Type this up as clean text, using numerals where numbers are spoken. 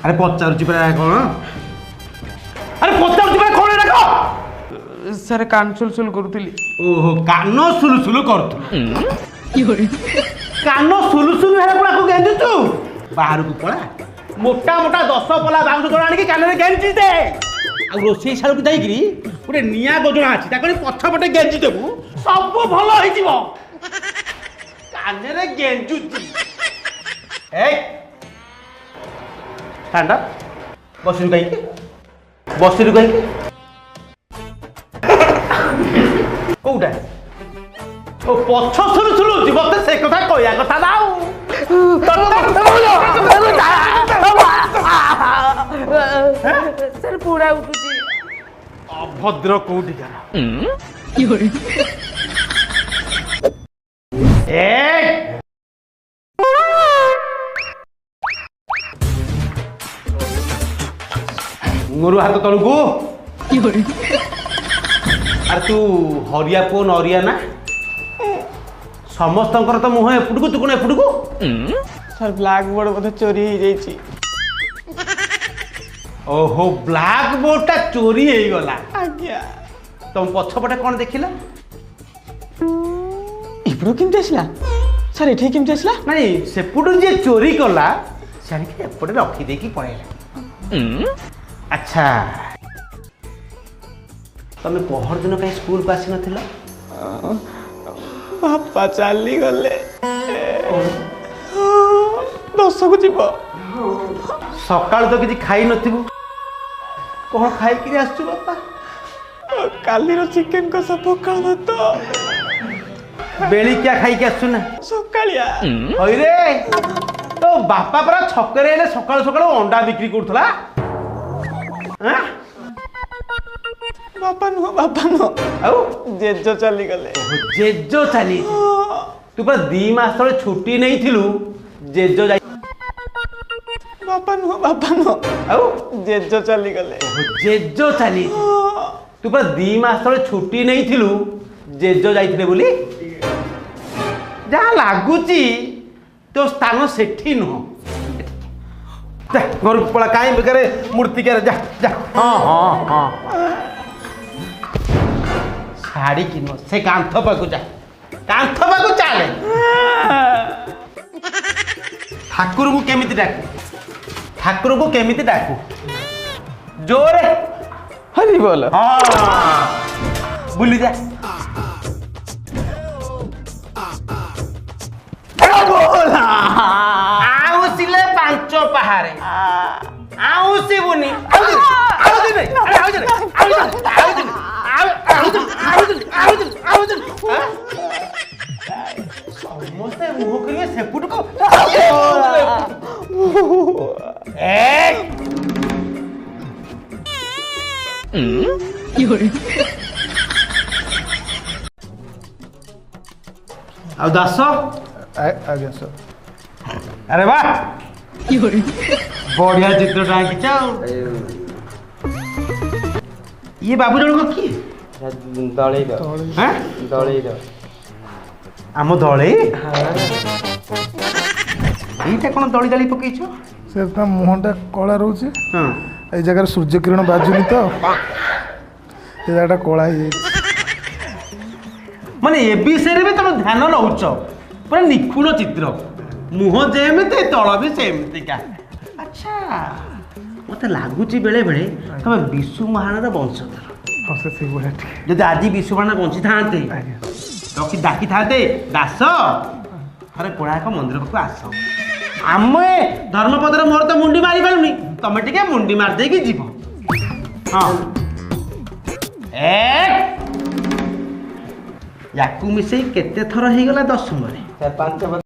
ଆରେ ପଚାରୁଛି ପରା କ'ଣ? ଆରେ ପଚାରୁଛି ପରା କ'ଣ ଏଟା? ସାର୍, କାନ ସୁଲସୁଲ କରୁଥିଲି। ଓହୋ, କାନ ସୁଲୁସୁଲୁ କରୁଥିଲୁ। କାନ ସୁଲୁସୁଲୁ ହେଲା ଗୁଡ଼ାକୁ ଗେଞ୍ଜୁଛୁ? ବାହାରକୁ ପଳା, ମୋଟା ମୋଟା 10 ପଲା ବାଉଁଶ ଦଳ ଆଣିକି କାନରେ ଗେଞ୍ଜି ଦେ। ଆଉ ରୋଷେଇ ଶାଳକୁ ଯାଇକିରି ଗୋଟେ ନିଆଁ ଗଜଣା ଅଛି, ତାକୁ ଆଣି ପଛପଟେ ଗେଞ୍ଜି ଦେବୁ, ସବୁ ଭଲ ହେଇଯିବ। କାନରେ ଗେଞ୍ଜୁଛି। ଏଇ, ଷ୍ଟାଣ୍ଡ ଅପ୍। ବସିଲୁ କାହିଁକି? ବସିଲୁ କାହିଁକି? କୋଉଟା? ଓ, ପଛ ସୁଲୁ ସୁଲୁ ହଉଛି। ମତେ ସେ କଥା କହିବା କଥା ନା ଆଉ। ସାର୍, ପୁରା ଉଠୁଛି। ଅଭଦ୍ର କୋଉଠିକାର। ଏ ମୁହଁରୁ ହାତ ତଳକୁ। ଆରେ ତୁ ହରିଆ ପୁଅ ନରିଆ ନା? ସମସ୍ତଙ୍କର ତ ମୁହଁ ଏପଟକୁ, ତୁ କଣ ଏପଟକୁ? ସାର୍, ବ୍ଲାକ୍ ବୋର୍ଡ ବୋଧେ ଚୋରି ହେଇଯାଇଛି। ଓହୋ, ବ୍ଲାକ୍ ବୋର୍ଡଟା ଚୋରି ହେଇଗଲା? ଆଜ୍ଞା। ତମ ପଛପଟେ କଣ ଦେଖିଲା? ଏପଟକୁ କେମିତି ଆସିଲା ସାର୍? ଏଠି କେମିତି ଆସିଲା? ନାଇଁ, ସେପଟୁ ଯିଏ ଚୋରି କଲା ସେ ଆଣିକି ଏପଟେ ରଖିଦେଇକି ପଳେଇଲା। ଆଚ୍ଛା, ତମେ ପହରଦିନ କାହିଁ ସ୍କୁଲକୁ ଆସିନଥିଲ? ବାପା ଚାଲିଗଲେ, ଦଶକୁ ଯିବ। ସକାଳୁ ତ କିଛି ଖାଇ ନଥିବୁ, କଣ ଖାଇକିରି ଆସିଛୁ ବାପା? କାଲିର ଚିକେନ କଷା, ପଖାଳ ଭାତ। ବେଳିକିଆ ଖାଇକି ଆସିଛୁ ନା ସକାଳିଆ? ହଇରେ, ତୋ ବାପା ପରା ଛକରେ ହେଲେ ସକାଳୁ ସକାଳୁ ଅଣ୍ଡା ବିକ୍ରି କରୁଥିଲା। ଆଁ? ବାପା ନୁହଁ, ବାପା ନୁହଁ। ଆଉ? ଜେଜ ଚାଲିଗଲେ। ଓହୋ, ଜେଜ ଚାଲି। ତୁ ପରା 2 ମାସ ତଳେ ଛୁଟି ନେଇଥିଲୁ, ଜେଜ ଯାଇ। ବାପା ନୁହଁ, ବାପା ନୁହଁ। ଆଉ? ଜେଜ ଚାଲିଗଲେ। ଓହୋ, ଜେଜ ଚାଲି। ତୁ ପରା 2 ମାସ ତଳେ ଛୁଟି ନେଇଥିଲୁ, ଜେଜ ଯାଇଥିଲେ ବୋଲି। ଯାହା ଲାଗୁଛି ତୋ ସ୍ଥାନ ସେଠି ନୁହଁ। ଯା, ଘରକୁ ପଳା। କାହିଁ ବେକାରେ ମୂର୍ତ୍ତିକାରେ? ଯା ଯା। ହଁ ହଁ ହଁ, ଶାଢ଼ୀ କିଣ, ସେ କାନ୍ଥ ପାଖକୁ ଯା, କାନ୍ଥ ପାଖକୁ ଚାଲେ। ଠାକୁରଙ୍କୁ କେମିତି ଡାକୁ? ଠାକୁରଙ୍କୁ କେମିତି ଡାକୁ? ଜୋରେ। ହରି ବୋଲ। ହଁ, ବୁଲି ଯା। ଆଉଁସିଲେ ପାଞ୍ଚ ପାହାରେ ଆଉଁସିବୁନି। ଆଉଁସିନି, ଆଉଁସିନି, ଆଉଁସିନି, ଆଉଁସିନି, ଆଉଁସିନି, ଆଉଁସିନି। ସମସ୍ତେ ମୁହଁ କରିବେ ସେପଟକୁ। ଏ ଆଉ ଦାସ। ଆଜ୍ଞା ସାର୍। ଆରେ ବା, ବଢିଆ ଚିତ୍ରଟା ଆଙ୍କିଛ। ଆଉ ଇଏ ବାବୁ ଜଣକ କିଏ? ଦଳେଇ। ହାଁ? ଦଳେଇ। ଆମ ଦଳେଇ? ଏଇଟା କଣ ଦଳି ଦଳି ପକେଇଛ? ସେ ତା ମୁହଁଟା କଳା ରହୁଛି। ହଁ। ଏଇ ଜାଗାରେ ସୂର୍ଯ୍ୟ କିରଣ ବାଜୁନି ତ ଏ ଜାଗାଟା କଳା ହେଇଯାଇଛି। ମାନେ ଏ ବିଷୟରେ ବି ତମେ ଧ୍ୟାନ ନଉଛ। ପୁରା ନିଖୁଣ ଚିତ୍ର, ମୁହଁ ଯେମିତି ତଳ ବି ସେମିତିକା। ଆଚ୍ଛା, ମତେ ଲାଗୁଛି ବେଳେ ବେଳେ ତମେ ବିଶୁ ମହାଣାର ବଂଶଧର। ହଁ, ସେ ସେଇଭଳିଆ ଟିକେ। ଯଦି ଆଜି ବିଶୁ ମହାଣା ବଞ୍ଚିଥାନ୍ତେ, ଆଜ୍ଞା, ରଖି ଡାକିଥାନ୍ତେ, ଦାସ, ଥରେ କୋଣାର୍କ ମନ୍ଦିର ପାଖକୁ ଆସ, ଆମେ ଧର୍ମପଦରେ ମୋର ତ ମୁଣ୍ଡି ମାରି ପାରୁନି, ତମେ ଟିକେ ମୁଣ୍ଡି ମାରି ଦେଇକି ଯିବ। ହଁ, ଏକ ୟାକୁ ମିଶେଇ କେତେ ଥର ହେଇଗଲା ଦଶମରେ? 5।